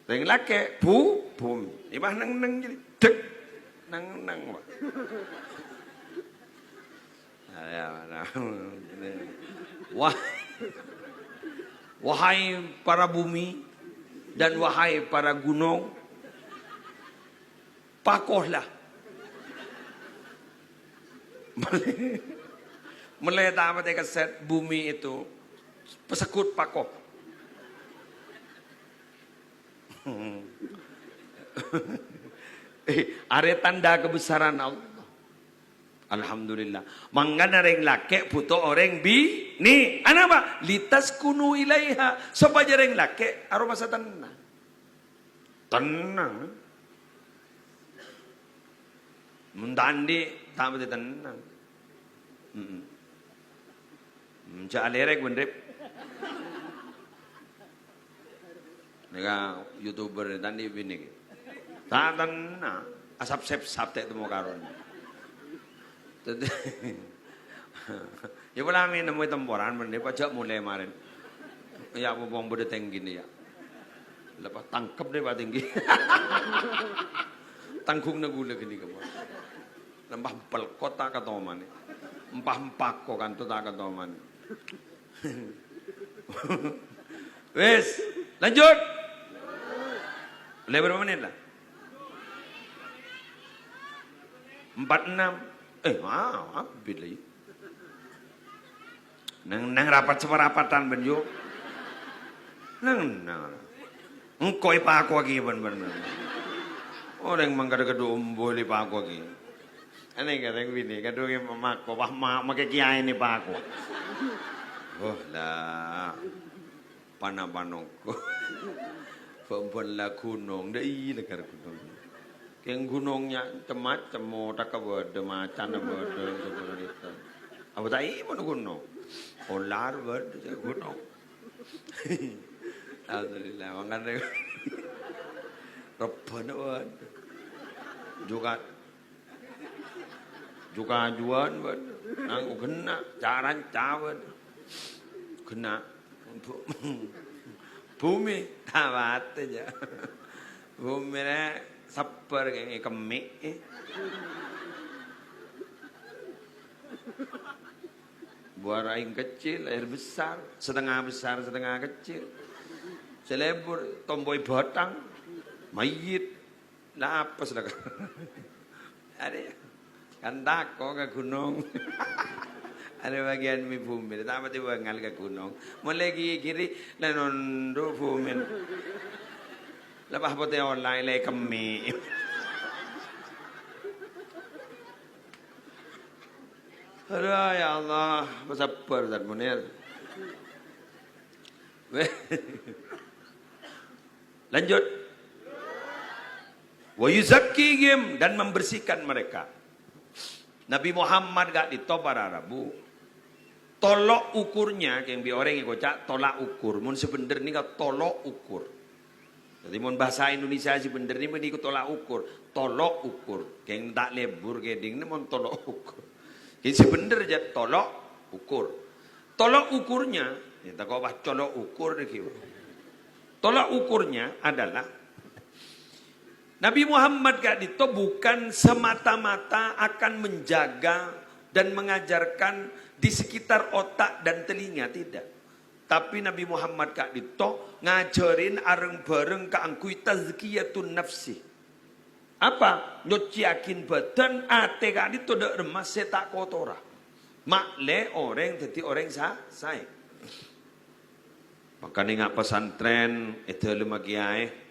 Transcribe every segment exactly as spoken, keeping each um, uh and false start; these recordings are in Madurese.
Rèng lakè', bu-, bhumè. Iyâ, pas neng-neng jadi, dek. Neng-neng, Pak. Nah, ya, nah. Wah. Wahai para bumi dan wahai para gunung, pakohlah. Mele-, mele ta' patè kesset, bumi itu paseghut pakoh. Eh, arè tandhâ kebesaran Allah. Alhamdulillah. Mangkana rèng lakè' bhuto orèng binè'. Anapa? "Litaskunu ilaiha," sopajâ rèng lakè' aromasa tennang. Tennang. Mon ta' andi', ta' patè tennang. Mm-mm. Mm, jhâ' alèrèk, bân, Rip. Nèka YouTuber ta' andi' binè'. Ta' tennang. Asap-sepsap ta' temmo karona. Tadi, ya, pola mè' nemmo è temporan, bân, Rip, jhâ' molè marèn. Ya, apa pong bâdâ tèngghina, ya. Lepas tangkep deh, Pak Tinggi. Tangghungnga ghulâ ghânèka, Pak. Lempah pelkot ta' katomanè. Empah-empako kanto ta' katomanè. Wis, lanjut. Ollè bârâmpa mennit la? Empat enam. Eh, ah, abit la, yâ. Neng, neng rapat saparapatan, bân, yu. Neng, neng. Engko' èpakowaghi, bân, bân, bân. Orèng mangkada kadhu ombo lè pakowaghi. Anè kadhâng binè, kadhu nge-, mako, wah, ma-, makè kiyaè nè pako. Wah, la. Pana-panongko. Bân-bân la ghunong, dâ' iyâ la kar ghunong. Kèng ghunong nya-, cem-macem, mothakka bâdâ, macanna bâdâ, sabârâ rèta. Apa ta' èmon ghunong? Olar bâdâ, jhâ' ghunong. Alhamdulillah, mangkana rebbhâna bâdâ. Juga Ju-kajuwân bâdâ, nangko ghenna', ca-ranca bâdâ. Ghenna'. Bu-, bhumè, ta' patè, jâ. Bhumè rè sabbhâr kè, kemmè'. Buah air kecil, air besar, setengah besar, setengah kecil. Sè lebur, tompoè bhâthang, mayyit. La apes la, Kak. Arè, kan tako ka ghunong. Arè bâgiyân mè bhumè, ta' patè bângal ka ghunong. Molaè ghi-, ghiri, la nondhu' bhumè. La pas potè ola, la kemmè'. Aduh, ya Allah, pasabbhâr, Tad Munir. Lanjut. "Wa yuzakkihim," dan membersihkan mereka. Nabi Muhammad ka'dinto para rabu. Tolok ukurnya, kèng bi' orèng èkoca' tolak ukur. Mon sè bhendher nèka tolok ukur. Dhâddhi, mon bhâsa Indonesia sè bhendher nèka tolak ukur. Tolok ukur. Kèng ta' lebur kèdhing nè mon tolok ukur. Kèng sè bhendher jhâ' tolok ukur. Tolak ukurnya, ya, tako' pas colok ukur nèka. Tolak ukurnya adalah Nabi Muhammad ka'dinto bukan semata-mata akan menjaga dan mengajarkan di sekitar otak dan telinga, tidak. Tapi Nabi Muhammad ka'dinto ngajhârin areng-bhâreng kaangghuy tazkiyatun nafsi. Apa? Nyoccèyaghin bhâdhân, atè ka'dinto dâ' remma sè ta' kotora. Ma'lè orèng dhâddhi orèng sa-, saè. Mangkana nga' pesantren, è dhâlemma kiyaè.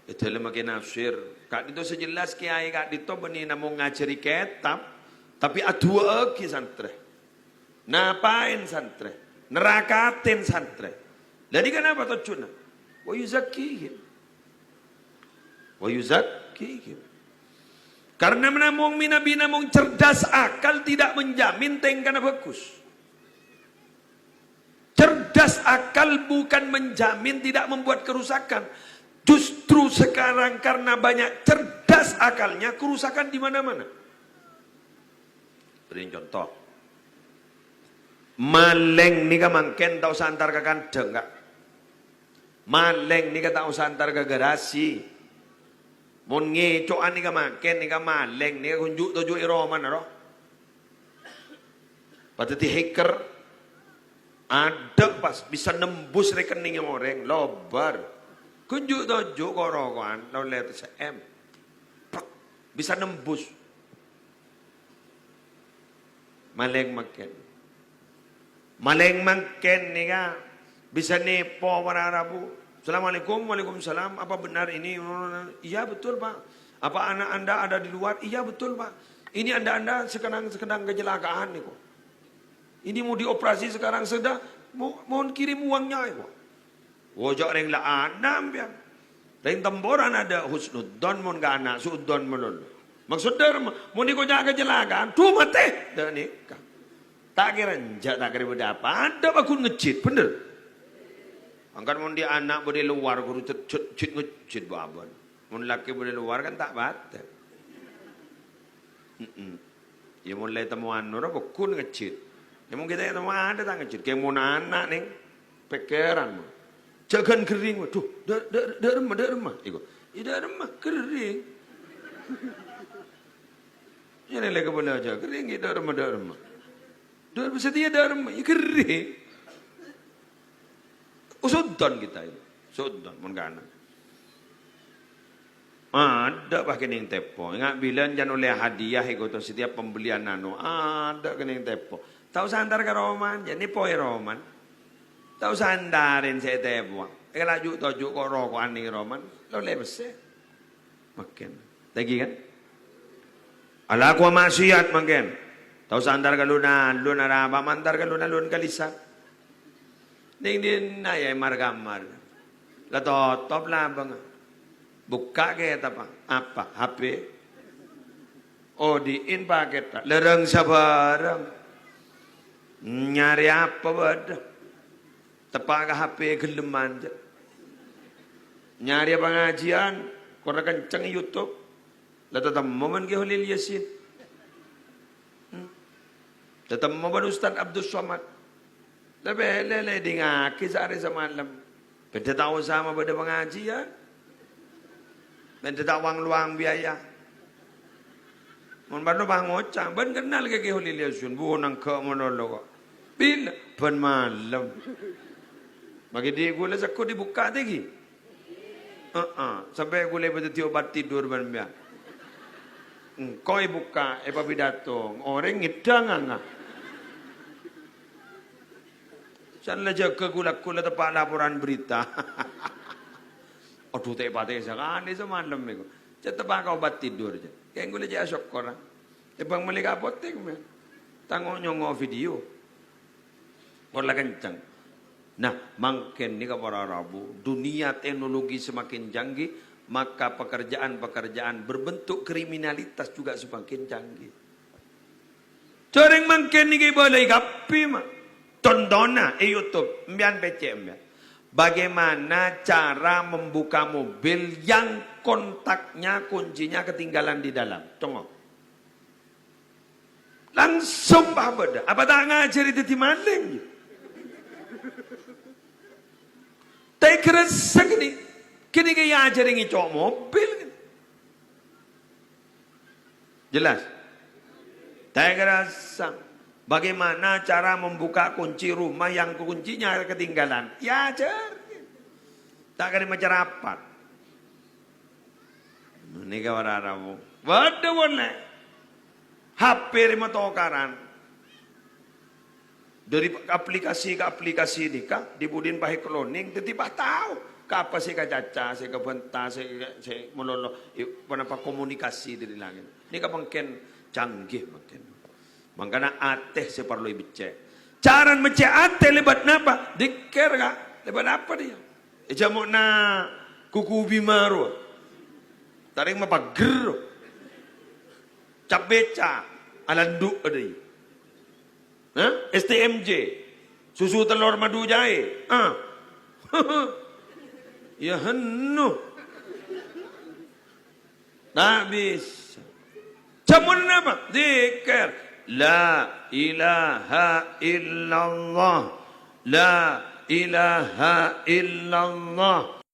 È dhâlemma Kè Nasir. Ka'dinto sè jelas kiyaè ka'dinto bânnè namong ngajhâri kètab, tapè adu'aaghi santrè. Napaèn santrè. Nerrakatèn santrè. Dhâddhi, kanapa tojjhuna? Wa yuzakkihim. Wa yuzakkihim. Karena namong mè-, nabi namong cerdas akal tidak menjamin tèngkana bagus. Cerdas akal bukan menjamin tidak membuat kerusakan. Justru sekarang karena banyak cerdas akalnya, kerusakan di mana-mana. Beri contoh. Malèng nèka mangkèn ta' osa entar ka kandhâng, Kak. Malèng nèka ta' osa entar ka garasi. Mon ngèco'an nèka mangkèn nèka malèng nèka ghun ju'-toju' è romana, ro. Padâddhi hacker. Adâ' pas bisa nembus rekening orèng, lobâr. Ghun ju'-toju' ko-roko'an, la ollè T C M. Prak. Bisa nembus. Malèng mangkèn. Malèng mangkèn nèka bisa nèpo para rabu. "Assalamualaikum." "Waalaikumsalam. Apa benar ini?" "Iya, betul, Pak." "Apa anak Anda ada di luar?" "Iya, betul, Pak." "Ini anak Anda sekarang sedang kecelakaan, nèko. Ini mau dioperasi sekarang sedang, mo-, mohon kirim uangnya, nèko." Wo, jhâ' rèng la ana' sampèyan. Rèng temporan adâ' husnudzon mon ka ana' suudzon malolo. Maksod dhâremma, mon èkoca' kacelakaan, dhu matè. Dâ' nèka. Ta' kèra enjâ', ta' kèra bâdâ apa. Adâ' paggun ngejjhit, bhender. Mangkana mon dhi' ana' bâdâ è lowar, ghuru cet-, cet-, jhit ngejjhit bâbân. Mon lakè bâdâ è lowar kan ta' patè. Mm-mm. Iyâ, mon la ètemmo anu ra paggun ngejjhit. Iyâ, mon kita ètemmo adâ' ta' ngejjhit. Kèng mon ana' nèng pèkkèran, mon. Jhâghân ghering, waduh, dâ', dâ', dâ' remma, dâ' remma. Iku, iyâ dâ' remma, ghering. Iyâ, nèng la kabâlâ jhâ' ghering, iyâ dâ' remma, dâ' remma. Dâ' remma satèya dâ' remma, iyâ ghering. Usudon kita ini. Sudon, mon kana. Adâ' pas kènèng tèpo. Enga' bilân jân ollè hadiah èkoto setiap pembelian anu. Adâ' kènèng tèpo. Ta' osa entar ka romana, jân nèpo è romana. Ta' osa entarin sè ètèpowa. Èkalaju' toju' ko-roko'an nèng romana. La ollè pèssè. Mangkèn. Tèngghi, kan? Alakowa ma'siyat mangkèn. Ta' osa entar ka lon-alon, arapa ma' entar ka lon-alon kalisan. Nèng dinna' ya mar-kamar. La totop labângnga. Bukka' kètabbhâ. Apa? H P. Odi'in pakètta. Lèrèng sabârâng. Nyarè apa bâdâ? Teppa' ka H P ghellem manja. Nyarè pangajiân, kor kenceng YouTube. La tatemmo bân Kè Kholil Yasin. Hmm. Tatemmo bân Ustaz Abdus Somad. La bâlâ la èdingngaghi saarè samalem. Bâdâ ta' osa mabâdâ pangajiân. Bâdâ ta' wang-lowang biaya. Mon parlo pangoca', bân kennal Kè Kholil Yasin, bu nangghâ' malolo ko'. Bilâ? Bân malem. Maghi dhi' ghulâ sèkko' dibukka' tèngghi. Heeh, sampè' ghulâ èpadhâddhi obat tidur bân mèya. Engko' èbukka', èpapidato, orèng ngèddhâng anga. San la jâgâ ghulâ-ghulâ teppa' laporan berita. Adhu, tè'-patè' sakalè samalem èko. Cè' teppa' ka obat tidur, cè'. Kèng ghulâ cè' asokkor, ah. Tèmbhâng mellè ka apotèk, mè. Tango-nyongo video. Pola kenceng. Nah, mangkèn nèka para rabu, dunia teknologi semakin canggih, maka pekerjaan-pekerjaan berbentuk kriminalitas juga semakin canggih. Jhâreng mangkèn nèka èbâlâi kabbhi, ma'. Contona è YouTube, empèyan pècè', empèyan. Bagaimana cara membuka mobil yang kontaknya, kuncinya ketinggalan di dalam? Tengok. Langsung pas bâdâ. Apa ta' ngajhâri dhâddhi malèng? Ta' èkarassa kènè'. Kènè' kè èajhâri ngèco' mobil. Jelas? Ta' èkarassa. Bagaimana cara membuka kunci rumah yang kuncinya ketinggalan? Èajhâri. Ta' kèra macarapat. Nèka para rabu. Bâdâ polè. H P rèya matokaran. Dâri aplikasi ka aplikasi nèka, dhi-budhina pas è-cloning, dhâddhi pas tao ka apa sè èkacaca, sè èkabânta, sè, sè malolo, ponapa komunikasi dâri langngè'. Nèka mangkèn canggih mangkèn. Mangkana atè sè parlo èbeccè'. Carana mbeccè' atè lèbât napa? Dzikir, Ka'. Lèbât apa dhiyâ? Èjâmo'na kuku bima rowa. Tarèng mapagger. Cap-beca'. Alandu' adâi. Hah? S T M J. Susu telor madu jahe. Ah. Ya henno. Ta' bisa. Jâmona napa? Dzikir. La ilaha illallah. La ilaha illallah.